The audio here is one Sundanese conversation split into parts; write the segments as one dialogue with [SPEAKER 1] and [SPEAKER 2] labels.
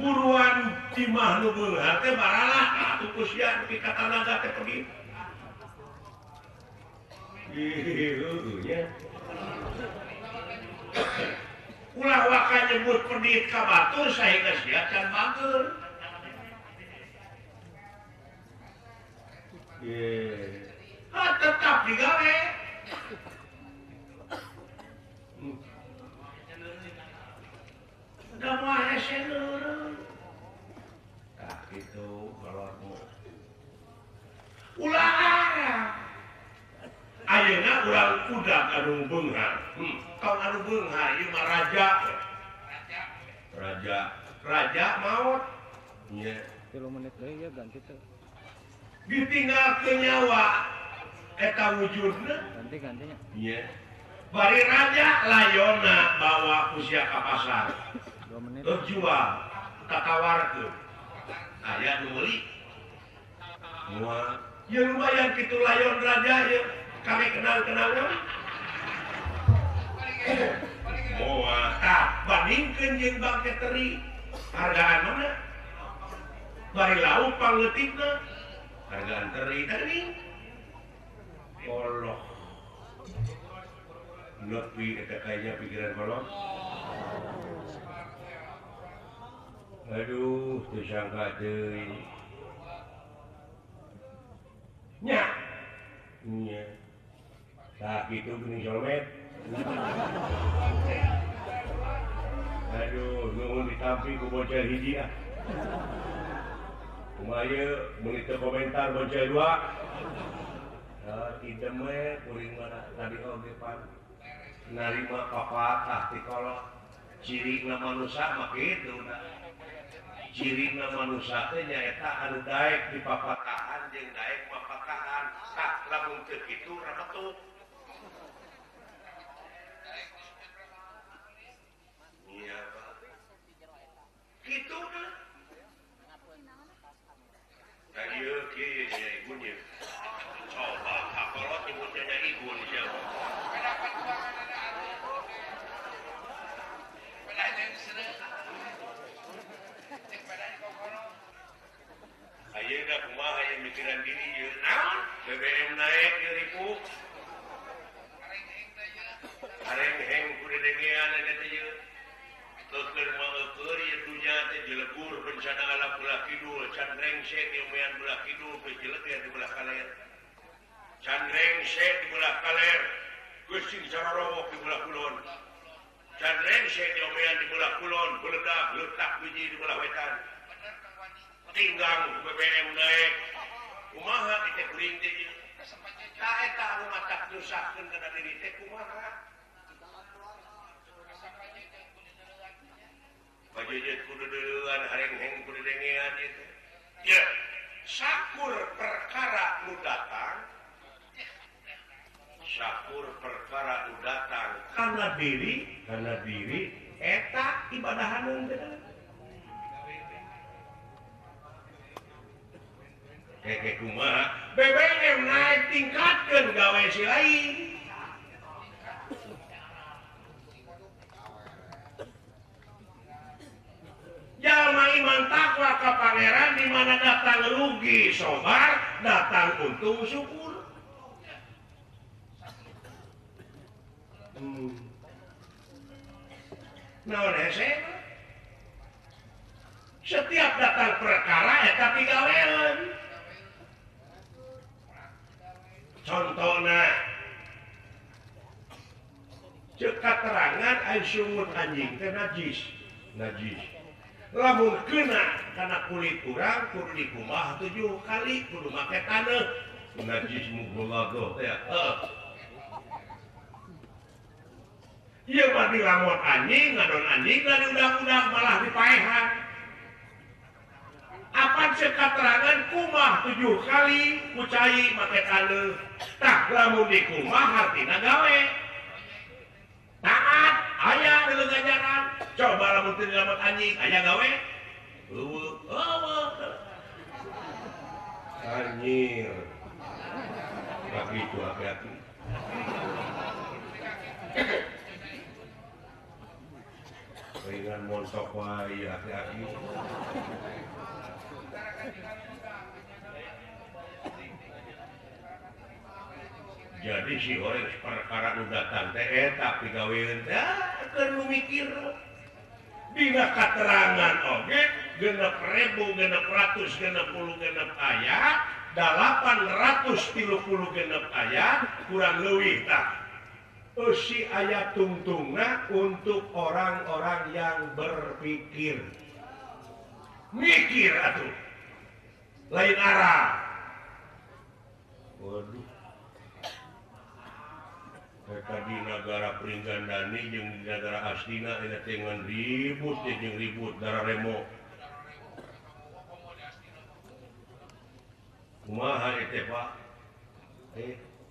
[SPEAKER 1] Buruan imah nu beunghar teh baralah atuh ku sia nepi ka tanaga teh pedit. Ih, nya. Ulah waka nyebut pedit ka batur sahingga sia can bager. Ah, tetap digawe. Da moal hese leureun. Tah kitu kolotmu. Ulah arah. Ayeuna urang udag anu beunghar. Tong anu beunghar ieu mah raja. Raja. Raja maot. Nya.
[SPEAKER 2] 3 menit deui ya ganti teh.
[SPEAKER 1] Ditinggal ke nyawa eta wujudna
[SPEAKER 2] ganti-gantinya.
[SPEAKER 1] Iya. Bari raja layona bawa ku sia ka pasar.
[SPEAKER 2] 2 menit.
[SPEAKER 1] Jual tatawarkeun. Aya nu meuli. Moal. Ya lumayan kitu layon raja ieu. Kami kenal-kenalnya. Moal. Tah bandingkeun jeung bangke teri. Hargaan mana? Bari lauk pangleutikna. Hargaan teri tadi. Allah. Nepi eta kayaknya pikiran kolot. Aduh, teu sangka teuing. Nya. Nya. Tah kitu geuning solmet. Aduh, nuhun ditampi ku bocah hiji ah. Kumaha ieu meuli teu komentar bocah dua. Tidak we kuring mah tadi oge pan narima papatah ti kolot. Cirina manusa mah kitu da. Cirina manusa teh nyaeta anu daek dipapatahan jeung daek mapatahan. Tah lamun teu kitu rametuk. Iya Pak. Kitu da. Tah ieu kieu nya ibu nya. Coba kakolot nyebutnya nya ibu siapa. Ayeuna kumaha yang mikiran diri ieu naon? BBM naik ieu ripu. Harengheng kudu dengean eta teh ieu. Teukeun mah eueur ieu dunya teh jelegur bencana alam belah kidul, can rengse di umean belah kidul, geus jeleger di belah kaler. Can rengse di belah kaler, geus sing sarorowok di belah kulon. Can rengse di umean di belah kulon, beledak letak biji di belah wetan. Tinggang BBM naik. Kumaha teh kuring teh ieu? Tah eta anu matak nyusahkeun kana diri teh kumaha? Pajejet kudu deuleuan, harengheng kudu dengean ieu teh. Ya, sakur perkara nu datang, sakur perkara nu datang kana diri eta ibadahan teh. Keke kumaha BBM naik tingkatkeun gawe si lain. Jalma iman takwa ka pangeran di mana datang rugi sobar, datang untung syukur. Naon hese? Setiap datang perkara eta pigawean. Contohna ceuk katerangan ai sungut anjing teh najis. Najis. Lamun kena kana kulit urang kudu dikumbah 7 kali kudu make taneuh. Najis mughaladzah teh. Heeh. Ieu mah dilamon anjing, ngadon anjing da diudag-udag malah dipaehan. Apan ceuk katerangan kumah 7 kali ku cai make taneuh. Tah lamun dikumbah hartina gawe. Taat aya deuleu ganjaran. Coba lamun teu dilamot anjing aya gawe? Eueuh, eueuh. Anjir. Begitu hati-hati. Ringan montok wae hati-hati. Jadi si horeng perkara nu datang teh eta pigaweun teh keur nu mikir. Dina katerangan oge 6.666 ayat 836 ayat kurang leuwih tah. Eusi ayat tungtungna untuk orang-orang yang berpikir. Mikir atuh. Lain arah. Waduh. Eta di nagara Pringgandani jeung di nagara Astina eta teh ngan ribut jeung ribut darah remo. Kumaha eta Pak?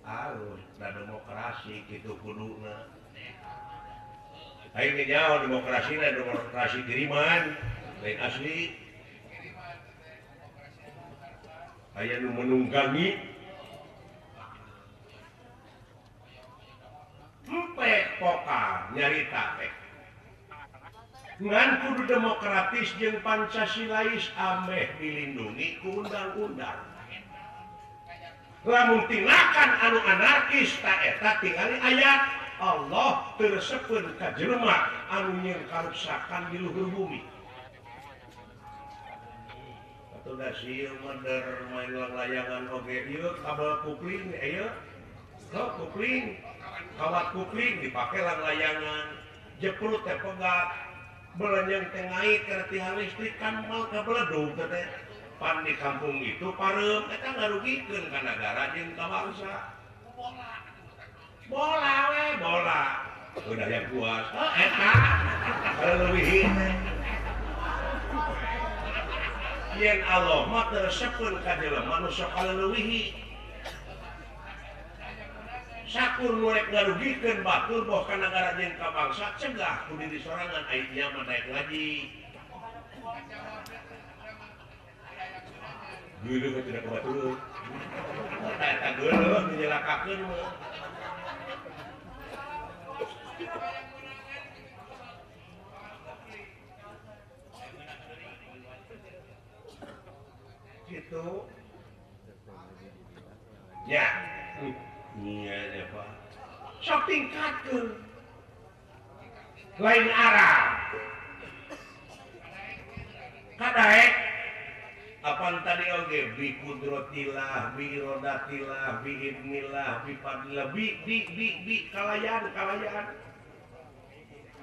[SPEAKER 1] Alus da demokrasi kitu kuduna. Aing ge nyaho demokrasina demokrasi kiriman, lain asli. Aya nu menunggangi empek pokal nyarita teh. Ngan kudu demokratis jeung Pancasilais ameh dilindungi ku undang-undang. Lamun tindakan anu anarkis ta eta tingali ayat Allah teu resepeun ka jelema anu nyeun karuksakan di luhur bumi. Atuh da sieun meder main layangan oge ieu kabel kupling ieu. Sok kupling, kawat kupling dipake lang layangan, jeprut teh pegat, belenyeng teh ngait kana tiang listrik kan mau kabeledug teh. Pan di kampung itu pareum eta ngarugikeun ka nagara jeung ka bangsa. Bola we bola. Udah yang puas. Oh eta. Kalau leuwih teh. Yen Allah mah teu resepeun ka jelema nu sok kaleuwihi. Sakur nu rek ngarugikeun batur boh ka nagara jeung ka bangsa cegah ku diri sorangan ai nya mah daek ngaji. Geuleuh mah tidak kebatur. Eta geuleuh dinyelakakeun mah. Gitu. Ya. Iya ya Pak. Sok tingkatkeun. Lain arah. Kadaek apaan tadi oge bi kudrotillah bi irodatillah bi idnillah bi fadlillah bi bi bi bi kalayan kalayan.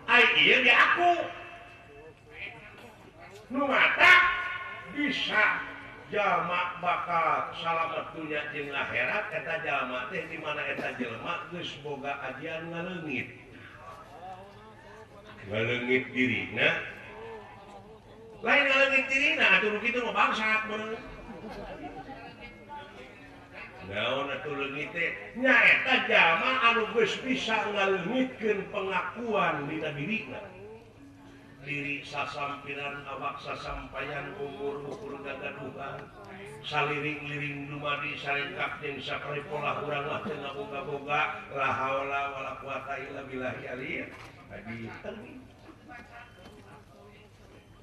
[SPEAKER 1] Ai ieu di aku. Nu matak bisa jalma bakal salamet dunya jeung akhirat eta jalma teh di mana eta jelema geus boga ajian ngaleungit. Ngaleungit dirina. Lain ngaleungit dirina atuh nu kitu mah bangsat meureun. Naon atuh leungit teh? Nya eta jalma anu geus bisa ngaleungitkeun pengakuan dina dirina. Diri sasampiran awak sasampayan umur ukur gagaduhan saliring-liring dumadi saringkak jeung sakali pola urang mah teu ngaboga-boga la haula wala quwata illa billahi aliyah adi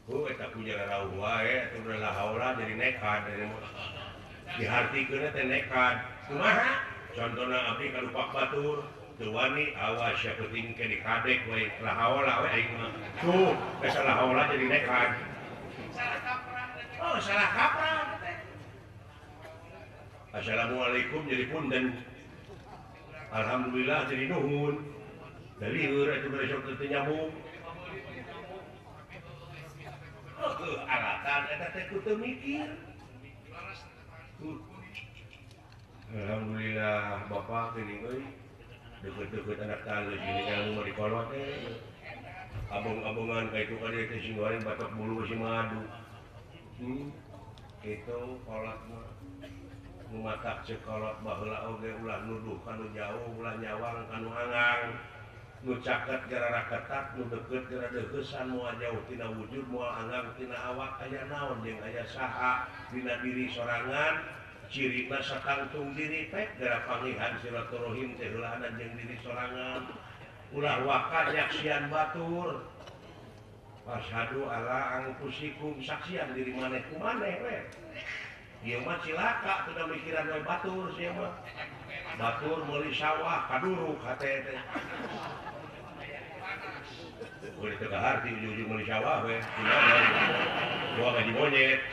[SPEAKER 1] oh eta punya rauh wae atuh la haula jadi nekat dihartikeun teh nekat kumaha contona abdi kalupak batur teu wani awas sia penting ke dikadek we la haula we aing mah tuh geus la haula jadi nekat salah kaprah oh salah kaprah teh assalamualaikum jadi punten alhamdulillah jadi nuhun dari lieur atuh besok teu nyambung oh alatan eta teh ku teu mikir. Alhamdulillah bapak geuning euy deket-deket anak tangga sini kalau mau dikolot teh abong-abongan kayak itu kali teh sing goreng batok bulu si madu itu kolot mah nu matak ceuk kolot baheula oge ulah nuduh kanu jauh ulah nyawang kanu angang nu caket gara ketat nu deket gara deukesan moal jauh tina wujud moal angang tina awak aya naon jeung aya saha dina diri sorangan cirina sakangtung diri pek gara pangihan silaturahim teh heulana jeung diri sorangan ulah waka nyaksian batur Wasyhadu ala anfusikum saksian diri maneh ku maneh we. Ieu mah cilaka teu mikiran we batur sia mah. Batur meuli sawah kaduruk hate teh. Udah teu kaharti ujung-ujung meuli sawah we. Gua gaji monyet.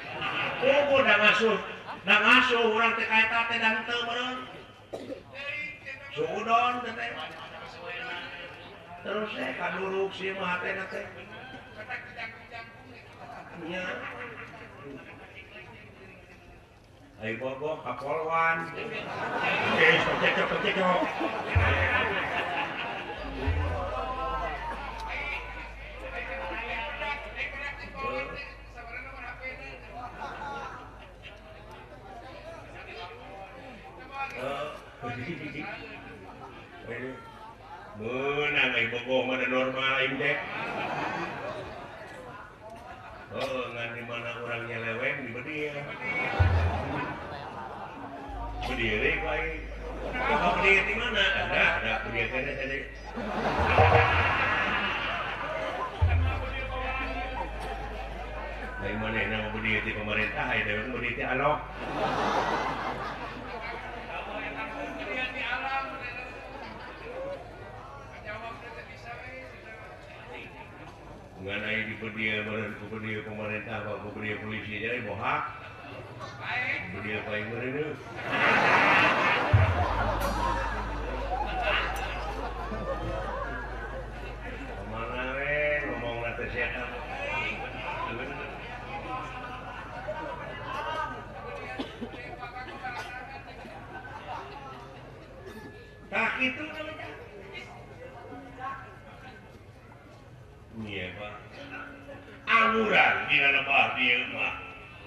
[SPEAKER 1] Oh, da ngasuh. Da ngasuh urang teh ka eta teh da henteu meureun. Suudon teh. Terus teh kaduruk sia mah hatena teh. Nya. Ayo bogo ka polwan. Eh, cekcok cekcok. Meunang ai bogo mah normal aing teh. Oh, ngan di mana urang nyeleweng di beudir. Berdiri ku aing. Bogo berdiri di mana? Ada berdiri teh tadi. Lain manehna mah berdiri di pemerintah, aya dewek berdiri di alok. Ngan aya di beudir meureun ku beudir pemerintah ku beudir polisi jadi bohak. Beudir paling meureun. Kemana we ngomongna teh sia. Tah kitu namanya. Iya Pak. Anguran dina lebah dieu mah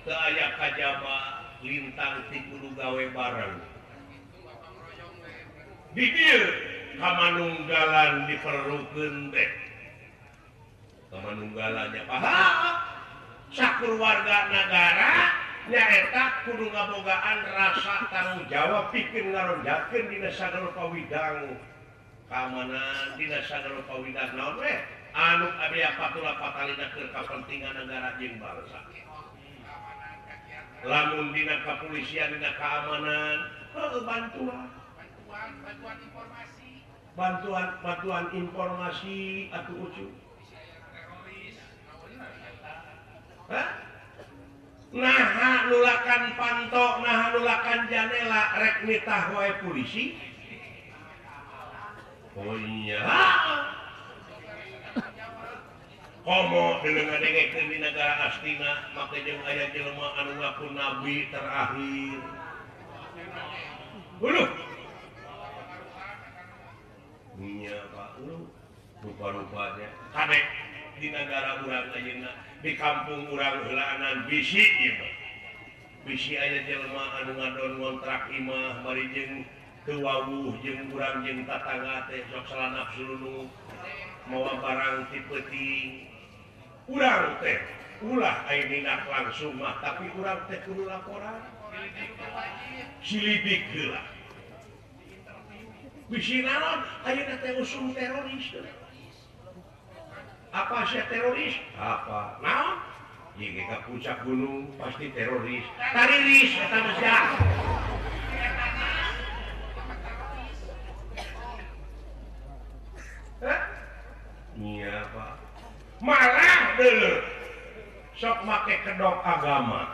[SPEAKER 1] teu aya kajaba lintang ti kudu gawe bareng. Di dieu kamanunggalan diperlukeun teh. Kamanunggalan nya paham. Sakeluarga nagara nyaeta kudu ngabogaan rasa tanggung jawab pikeun ngaronjakeun dina sagala pawidang keamanan dina sagala pawidang naon we anu abdi patula patalina keur kapentingan negara jeung bangsa. Lamun dina kepolisian dina keamanan heueuh bantuan bantuan informasi bantuan informasi atuh ucu. Hah? Naha nulakan panto, naha nulakan janela rek nitah wae polisi. Oh iya. Komo deuleu ngadengekeun di nagara Astina make jeung aya jelema anu ngaku nabi terakhir. Uluh. Nya Pak, uluh. Rupa-rupanya kadek di nagara urang ayeuna di kampung urang heulaanan bisi ieu mah. Bisi aya jelema anu ngadon ngontrak imah bari jeung teu wawuh jeung urang jeung tatangga teh sok salanap sulunu mawa barang ti peuting. Urang teh ulah aya nindak langsung mah tapi urang teh kudu laporan. Silidik heula. Bisi naon ayeuna teh usum teroris. Apa sih teroris? Apa? Naon? Ieu ka puncak gunung pasti teroris. Tariris eta mah sia. Hah? Iya, Pak. Malah deuleu sok make kedok agama.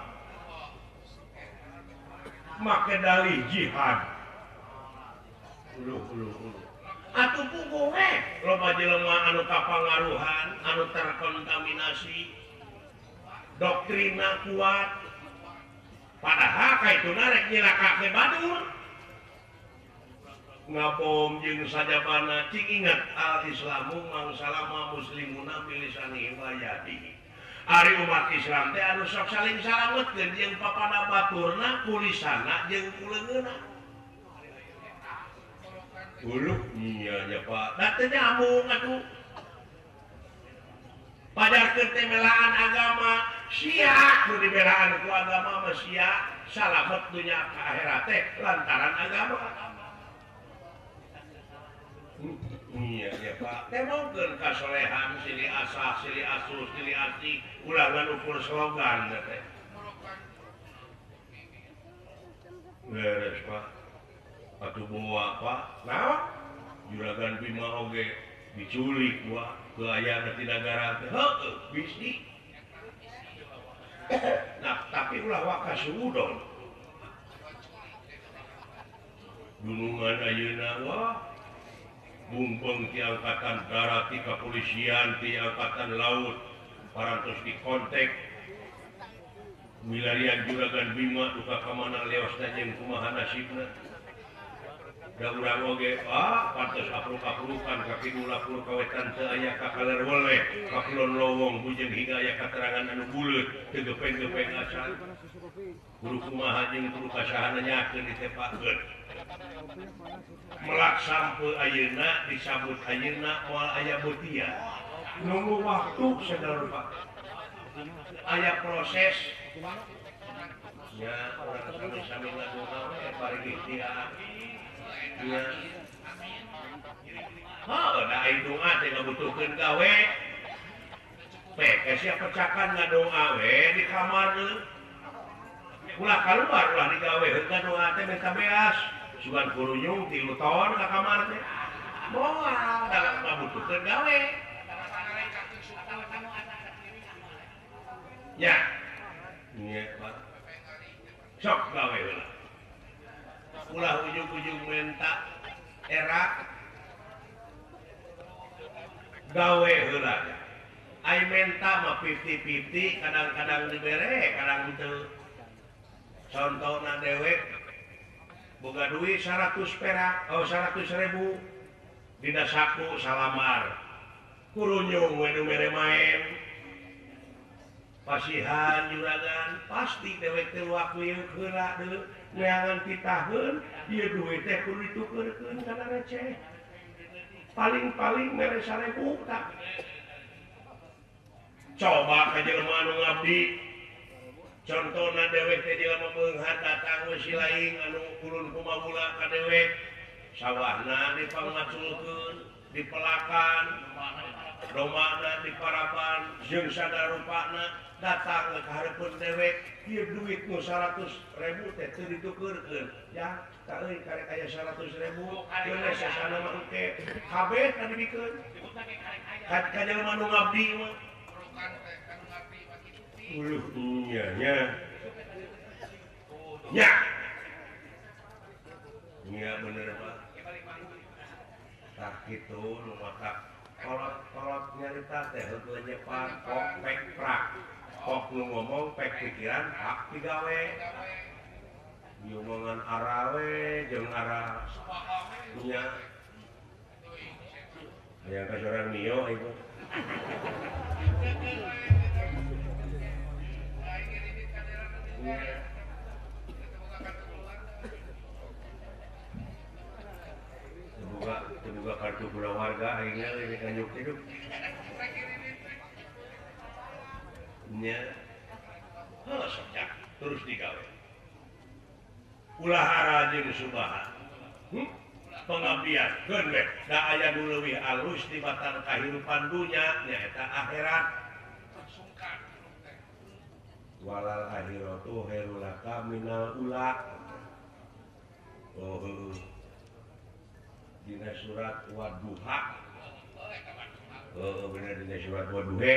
[SPEAKER 1] Make dalih jihad. Uluh uluh uluh. Atuh puguh we loba jelema anu kapangaruhan, anu terkontaminasi doktrina kuat. Padahal kaituna rek nyilakake batur. Ngabom jeung sajabana cing ingat al-islamu mangsalama muslimuna bilisanihi wa yadihi. Ari umat Islam teh anu sok saling salametkeun jeung papada baturna, kulisana jeung kuleungeunna. Uluh iya nya Pak. Da teu nyambung atuh. Pajarkeun teh melaan agama, sia nu dibelaan ku agama mah sia salamet dunya ka akhirat teh lantaran agama. Iya ya Pak temongkeun kasolehan silih asah silih asuh silih asih ulah ngan ukur slogan teh beres Pak atuh bawa Pak naon Juragan Bima oge diculik wah ke ayana ti nagara teh heueuh bisi nah tapi ulah waka suudon gunungan ayeuna wah bumbeng ti angkatan darat ti kepolisian ti angkatan laut parantos dikontak milarian Juragan Bima duka ka mana leosna jeung kumaha nasibna da urang oge ah pantes apruk-aprukan ka kidul lapur ka wetan teu aya ka kaler weleh ka kulon lowong bujeng hingga aya katerangan anu buleut teu gepeng-gepeng acan kudu kumaha jeung kudu ka saha nanyakeun ditepakeun melak sampeu ayeuna disambut ayeuna moal aya beutia nunggu waktu sadar Pak aya proses nya urang sami-sami ngadoa we bari ikhtiar nya heuh da ai doa teh ngabutuhkeun gawe pek sia pecakan ngadoa we di kamar ulah kaluar ulah digawe heuh ngadoa teh minta beas sugan kurunyung 3 tahun ka kamar teh moal da ngabutuhkeun gawe ya nya Pak sok gawe heula ulah ujung-ujung menta era gawe heula ai menta mah 50-50 kadang-kadang dibere kadang teu contona dewek boga duit 100 perak oh 100.000 dina saku salamar kurunyung we nu mere maen pasihan juragan pasti dewek teh waktu ieu heula deui neangan pitaheun ieu duit teh kudu ditukeurkeun kana receh paling-paling mere 1.000 tak coba ka jelema anu ngabdi contona dewek teh jelema beunghar datang we si laing anu ulun kumamula ka dewek sawahna dipangaculkeun dipelakan domana diparapan jeung sadarupana datang ke hareupeun dewek ieu duit nu 100.000 teh teu ditukeurkeun ya ka euy karek aya 100.000 geus sasana mah engke kabeh ka dibikeun ka jelema nu ngabdi mah uluh nya nya nya nya bener Pak tah kitu nu matak kolot-kolot nyarita teh heukeul nyepan pok pek prak pok nu ngomong pek pikiran hak digawe diomongan arawe jeung ara nya aya ka sorang mio ieu Terbuka kartu kulawarga akhirnya ini kanyuk hidup. Nya, heuh sok terus digawe. Ulah ara jeung subahan. Pengabdian keun we da aya nu leuwih alus tibatan kahirupan dunya nyaeta akhirat. Walal akhiratu khairul laka minal ula. Oh heuh. Dina surat Wadduha. Oh bener dina surat Wadduhe.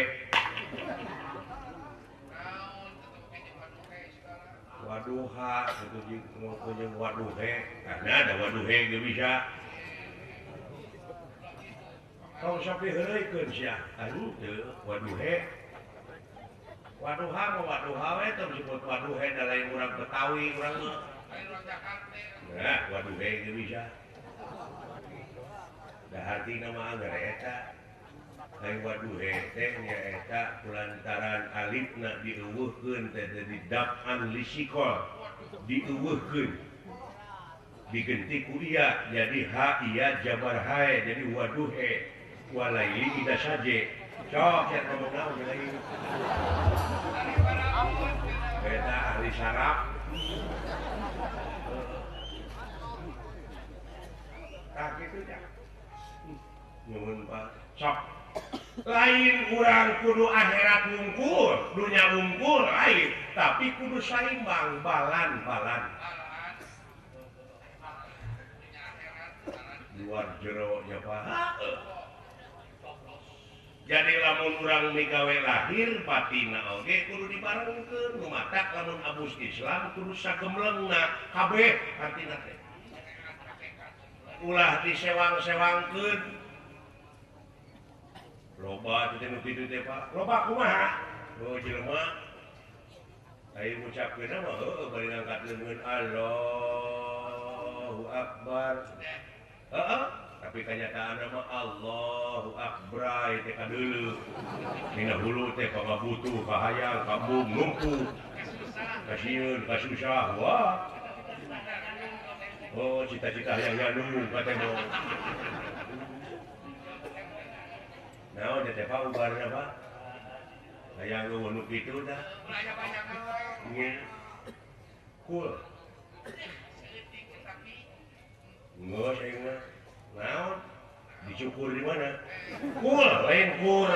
[SPEAKER 1] Waduha itu jeung jeung waduhe. Karena ada waduhe ge bisa. Tong sampe heureuykeun sia. Aduh teu waduhe. Waduha mah waduha we tong disebut waduhe da lain urang Betawi urang mah. Nah, waduhe ge bisa. Da hartina mah anggar eta. Ai waduhe teh nyaeta kulantaran alifna dieuweuhkeun teh jadi daf'an lisikol dieuweuhkeun digenti ku iya jadi ha iya jabar hae jadi waduhe walaili ida saje cok ya ngomong naon lagi eta ahli saraf tah kitu nya. Nuhun Pak. Sok. Lain urang kudu akhirat wungkul, dunya wungkul lain, tapi kudu saimbang balan-balan. Luar jero nya Pak. Jadi lamun urang migawe lahir batina oge kudu dibarengkeun nu matak lamun abus Islam kudu sagemlengna kabeh artina teh. Ulah disewang-sewangkeun. Loba teh nu kitu teh Pak. Loba kumaha? Oh jelema. Aya ngucapkeun mah heueuh bari ngangkat leungeun Allahu Akbar. Heeh. Tapi kenyataan mah Allahu Akbar teh kadeuleu. Dina hulu teh pangabutuh, kahayang, kabung, numpu. Kasieun, kasusah, wah. Oh, cita-cita hayang nyandung ka teh mah. Naon teh Pak ubarna Pak? Hayang nu kitu dah. Nya. Cool. Geus aing mah. Naon? Dicukur di mana? Kul, lain kur.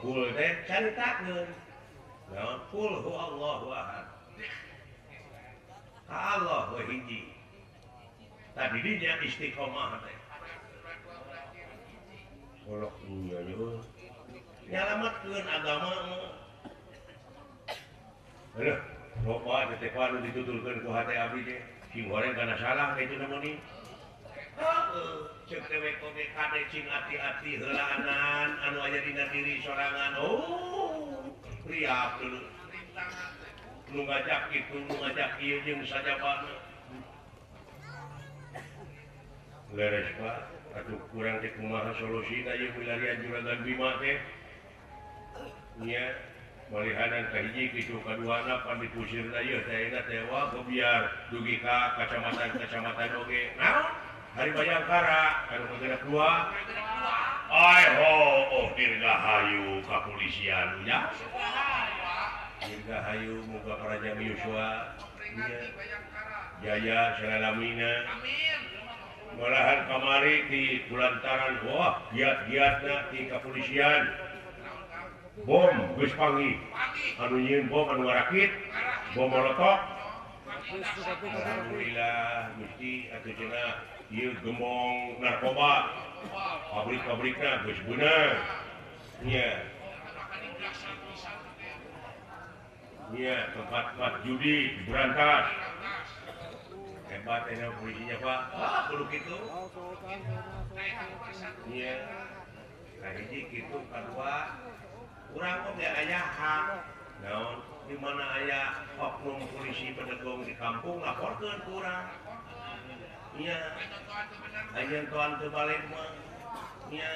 [SPEAKER 1] Kul teh caritakeun. Naon? Kul huwallahu ahad. Allah we hiji. Tadi dinya istiqomah teh. Kolok nya nya. Nyalametkeun agama mah. Aduh, loba teh anu dituturkeun ku hate abdi teh. Sing goreng kana salah kitu namoni. Cek dewek oge kade cing ati-ati heulaanan anu aya dina diri sorangan. Oh, riap dulu. Nu ngajak kitu, nu ngajak ieu jeung sajabana. Leres Pak, atuh kurang teh kumaha solusina ieu milarian Juragan Bima teh. Nya malihanan kahiji kitu kaduana pan dipusirna ieu teh ayeuna teh wah gebiar dugi ka kacamatan-kacamatan oge. Naon? Hari Bayangkara, anu kagenep dua. Ai ho, oh dirgahayu kapolisian nya. Dirgahayu muga paraja yuswa. Jaya salalamina. Amin. Malahan kamari di kulantaran wah giat-giatna di kapolisian. Bom geus panggih. Anu nyieun bom anu ngarakit, bom molotok. Alhamdulillah Gusti atuh cenah ieu gemong narkoba pabrik-pabrikna geus beunang nya nya tempat-tempat judi diberantas hebat eta polisinya Pak. Ah kudu kitu nya kahiji kitu kadua urang oge aya hak naon di mana aya oknum polisi pedegong di kampung laporkeun ku urang. Nya, ayeuna tuan teu balik mah. Nya,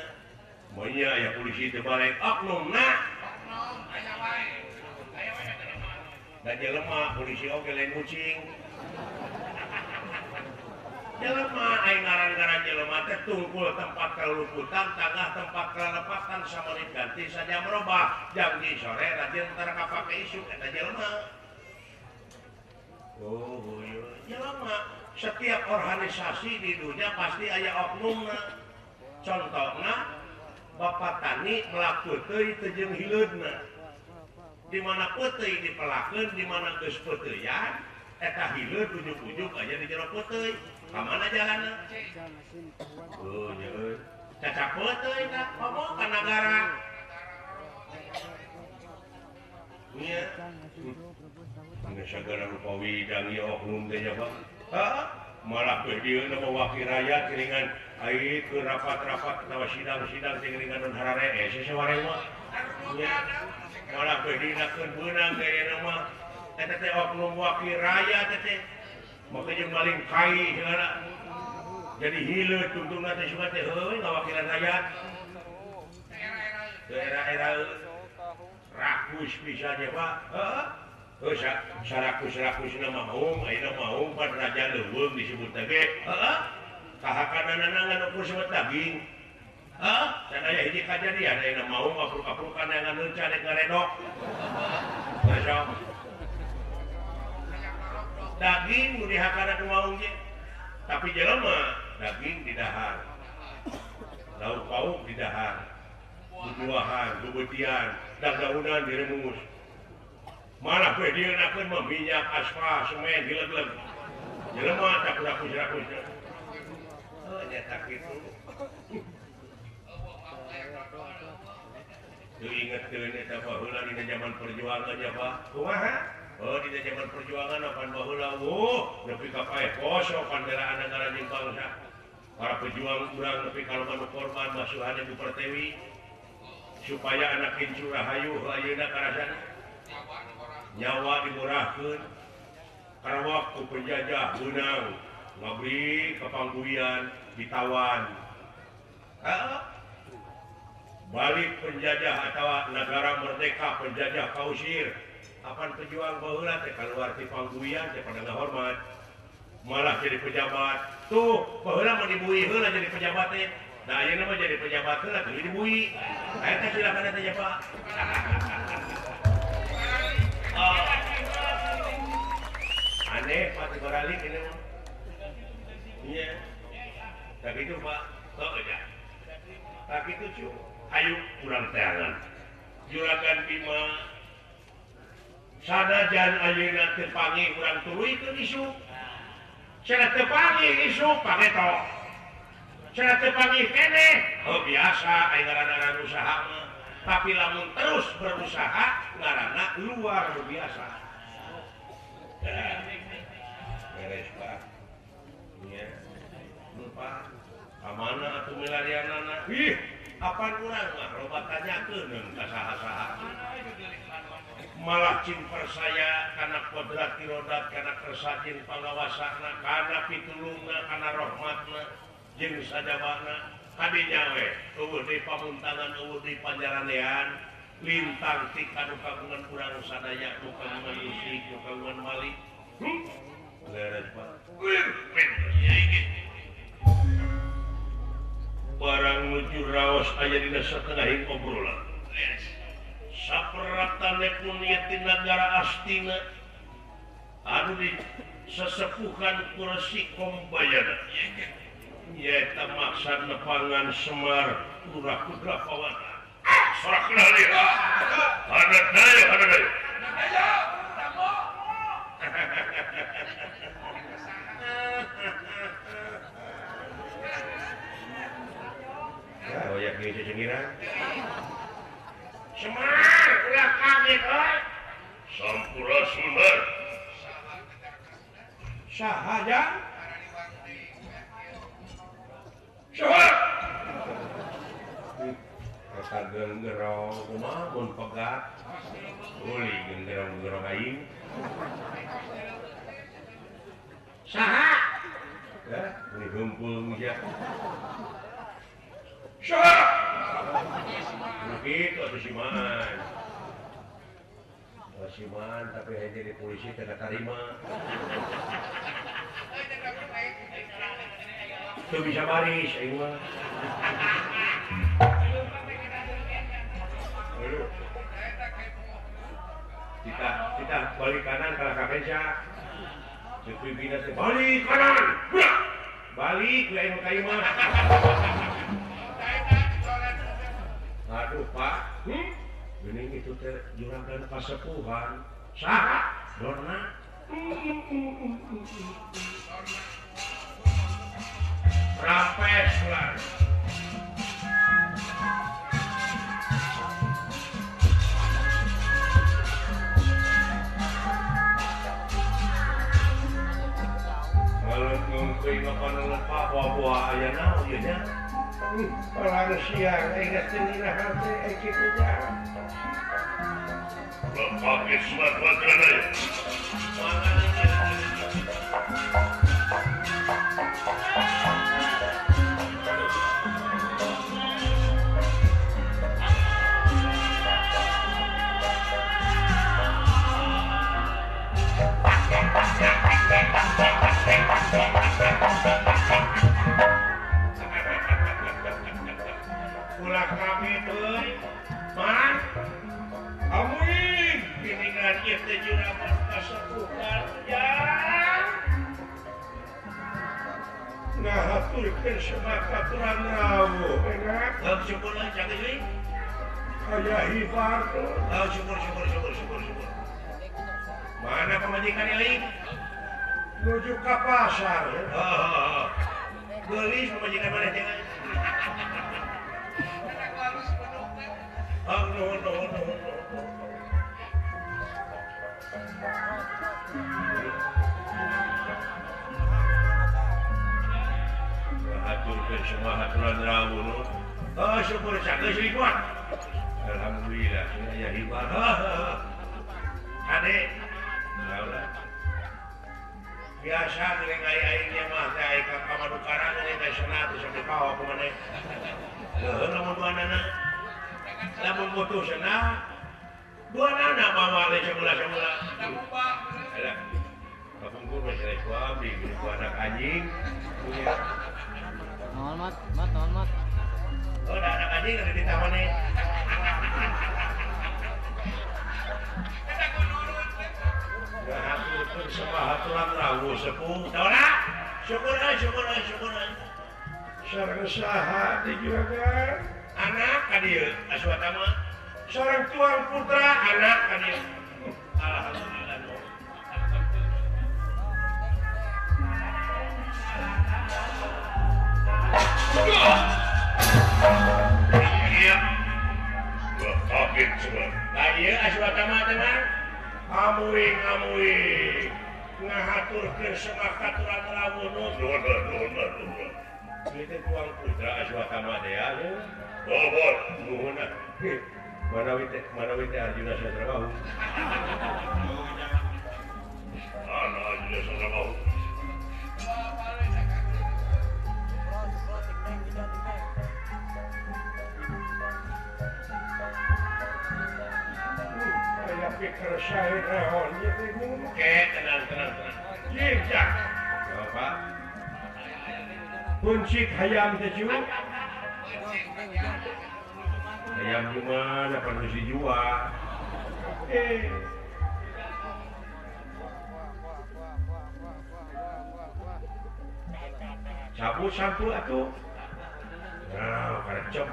[SPEAKER 1] monya aya polisi teu balik oknumna. Oknum aya wae. Aya wae da jelema. Da jelema polisi oge lain kucing. Jelema aing ngaran-ngaran jelema teh tungkul tempat kaluputan, tangah tempat kalepatan samenit ganti saja merubah. Jam di sore rajin tara kapake isuk eta jelema. Oh, iya. Jelema setiap organisasi di dunia pasti aya oknumna. Contohna Bapak Tani melak peuteuy teu jeung hileudna. Di mana peuteuy dipelakeun, di mana geus peuteuyan, eta hileud ujug-ujug aya di jero peuteuy. Ka mana jalanna? Oh, nya euy. Cacak peuteuy tah komo ka nagara. Nya. Geus sagala rupa widang ieu oknum teh nya Pak. Hah? Malah ke dieu na wakil rakyat geuningan ai keur rapat-rapat atawa sidang-sidang teh geuningan nun hararees sawareh mah. Malah ke dinakeun beunang gayana mah. Eta teh oknum wakil rakyat teh. Make jeung maling kai segala. Jadi hileut tungtungna teh sugan teh heueuy ngawakilan rakyat. Daerah-era rakus pisan ya Pak. Heeh. Heuh sarakus-rakusna mah maung, ayeuna maung pan raja leuweung disebut teh ge. Heeh. Kahakananana ngan ukur sebut daging. Heeh, can aya hiji kajadian ayeuna maung apruk-aprukan ngan leunca rek ngaredok. Masya daging nu dihakana ku maung ge. Tapi jelema daging didahar. Lauk pauk di dahar. Bubuahan, bubutian, daun-daunan diremus. Malah we dieunakeun mah minyak, aspal, semen dileg-leg. Jelema tak rakus-rakus. Oh, nya tak kitu. Teu ingetkeun eta baheula dina zaman perjuangan nya Pak. Kumaha? Oh, dina zaman perjuangan apan baheula wuh nepi ka paeh poso pandelaan negara jeung bangsa. Para pejuang urang nepi ka loba nu korban masuhan Ibu Pertiwi supaya anak incu rahayu ayeuna karasana. Nyawa dimurahkeun karena waktu penjajah beunang ngabri ka pangguyan ditawan. Heeh. Balik penjajah atau negara merdeka penjajah kausir apan pejuang baheula teh kaluar ti pangguyan teh pada ngahormat malah jadi pejabat tuh baheula mah dibui heula jadi pejabat teh da ayeuna mah jadi pejabat heula teu dibui eta silakan eta nya Pak. Oh. Aneh Pak baralik ini mah nya tak kitu Pak oh ya tak kitu cu. Ayo kurang teangan Juragan Bima sanajan ayeuna teu panggih urang tuluykeun isuk cenah teu panggih isuk pangeto cenah teu panggih keneh oh biasa aya ngaranna usaha mah tapi lamun terus berusaha ngaranna luar biasa. Beres Pak nya lupa ka mana atuh milarianana ih apaan urang mah loba tanyakeun ka saha-saha malah cing percaya kana kodrat irodat kana kersa jeung pangawasana kana pitulungna kana rahmatna jeung sajabana kadinya we eueuh deui pamuntangan eueuh deui panjaranean lintang ti kanu kagungan urang sadaya nu kagungan musik nu kagungan wali leres Pak. Barang nuju raos aya dina satengahing obrolan. Saperatane pun ti nagara Astina anu di sesepuhan ku Resi Kombayana. Nyaeta maksad nepangan Semar Lurah Putra Pawana. Sorak kenal dia. Hadat daya, hadat daya. Oh ya kieu cengiran. Semar ulah kaget euy. Sampurasun Mar. Saha jang? Saha? Eta gengerong kumaha mun pegat. Uli gengerong-gengerong aing. Saha? Ya, ini heumpung sia. Saha? Begitu atuh si Man. Si Man tapi hanya jadi polisi tidak terima. Teu bisa baris aing mah. Kita balik kanan kalah ka beca. Ceuk pimpinan teh balik kanan. Balik we aing ka imah. Aduh Pak, geuning itu teh juragan kasepuhan. Saha? Dorna. Rapes lah. Kalau ngungkuy makan lupa buah-buah aya naon ieu nya. Orang siang, ingat cenginah hati, kitu nya. Lepake surat wadrana ya. Ulah kami euy, Man. Amin. Geuningan ieu teh juragan kasepuhan jang. Nah, Ngahaturkeun semangat aturan rawuh enak.
[SPEAKER 3] Oh, syukur lah jaga deui.
[SPEAKER 1] Aya hibar tuh.
[SPEAKER 3] Oh, syukur syukur syukur syukur syukur. Mana pamajikan ieu?
[SPEAKER 1] Nuju ka pasar.
[SPEAKER 3] Oh. Geulis pamajikan mana jangan. Oh, nuhun nuhun nuhun. Aturkeun semua aturan rawuh. Oh, syukur sageus kuat. Alhamdulillah, aya hibar. Ade. Naon biasa geuning ai-aingnya mah teh ai ka pamadukaran teh teh cenah teh sampe kawa ku maneh. Heuh lamun duanana. Lamun butuh cenah duanana mawa teh sebelah-sebelah. Alah. Kapungkur mah cenah ku abdi ku anak anjing.
[SPEAKER 2] Naon mat, mat naon mat.
[SPEAKER 3] Oh, da anak anjing ada di tamannya.
[SPEAKER 1] Ngahaturkeun semua aturan rawuh sepuh.
[SPEAKER 3] Saudara, syukur euy, syukur euy, syukur euy.
[SPEAKER 1] Sareng saha teh juragan?
[SPEAKER 3] Anak ka dieu, Aswatama.
[SPEAKER 1] Sareng tuang putra
[SPEAKER 3] anak ka dieu. Alhamdulillah.
[SPEAKER 1] Iya. Gua kaget semua.
[SPEAKER 3] Lah ieu Aswatama teh mah.
[SPEAKER 1] Amuing amuing ngahaturkeun semua katuran rawuh
[SPEAKER 3] nuhun nuhun nuhun. Ieu teh tuang putra Aswatama teh ya.
[SPEAKER 1] Oh, bon.
[SPEAKER 3] Nuhun ah. Manawi teh Arjuna Sastrabahu.
[SPEAKER 1] Ana Arjuna Sastrabahu. Pikir saya rehon
[SPEAKER 3] oke, tenang tenang tenang.
[SPEAKER 1] Jejak.
[SPEAKER 3] Bapak.
[SPEAKER 1] Buncit hayam teh cu.
[SPEAKER 3] Hayam gimana perlu dijual. Cabut sampul atuh. Nah, karecem.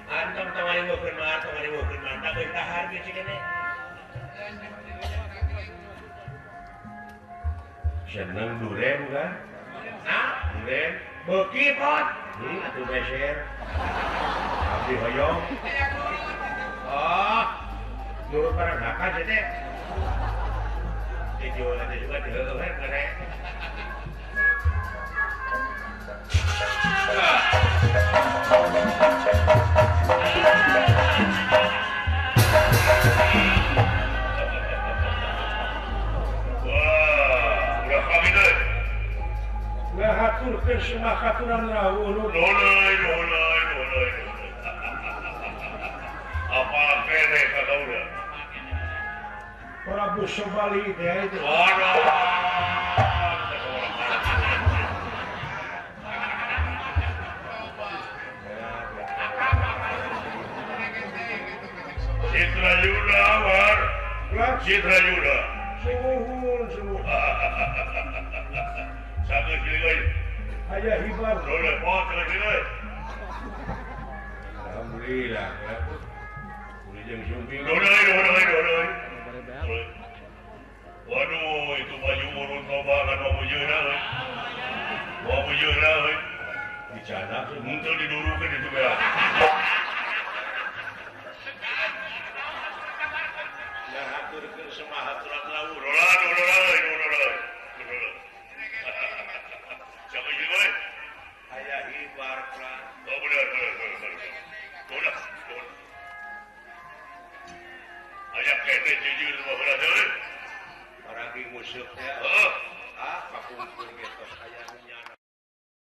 [SPEAKER 3] Antam tong ngariweukeun mah, tong ngariweukeun mah, tak geus dahar geus keneh.
[SPEAKER 1] Seneng duren kan?
[SPEAKER 3] Hah?
[SPEAKER 1] Duren.
[SPEAKER 3] Beuki pot.
[SPEAKER 1] Atuh beser. Abdi hoyong.
[SPEAKER 3] Oh. Nurut barang hakan teh teh. Dijual teh juga diheueuh keneh.
[SPEAKER 1] Wah, udah kami deh. Ngahaturkeun semua katuran rawuh. Nuhun euy, nuhun euy, nuhun euy. Apa kene ka kaula? Prabu Sobali teh itu.
[SPEAKER 3] Waduh.
[SPEAKER 1] Citra Yuda war. Citra Yuda. Sumuhun sumuhun. Sangat gila. Aya hibar. Boleh pot gila.
[SPEAKER 3] Alhamdulillah. Udah jeung sumping.
[SPEAKER 1] Dodoi dodoi dodoi. Waduh, itu baju urut loba kan wabujeuna euy. Wabujeuna euy.
[SPEAKER 3] Dicana
[SPEAKER 1] henteu didurukeun itu beak.
[SPEAKER 3] Ngahaturkeun semua aturan rawuh.
[SPEAKER 1] Dola dola euy, dola euy. Siapa ieu euy?
[SPEAKER 3] Aya hibar pra.
[SPEAKER 1] Oh benar benar benar. Dola dola. Aya kene jujur mah bener euy.
[SPEAKER 3] Paragi musuh teh.
[SPEAKER 1] Heeh.
[SPEAKER 3] Ah, kapungkur ge tos aya nu nyana.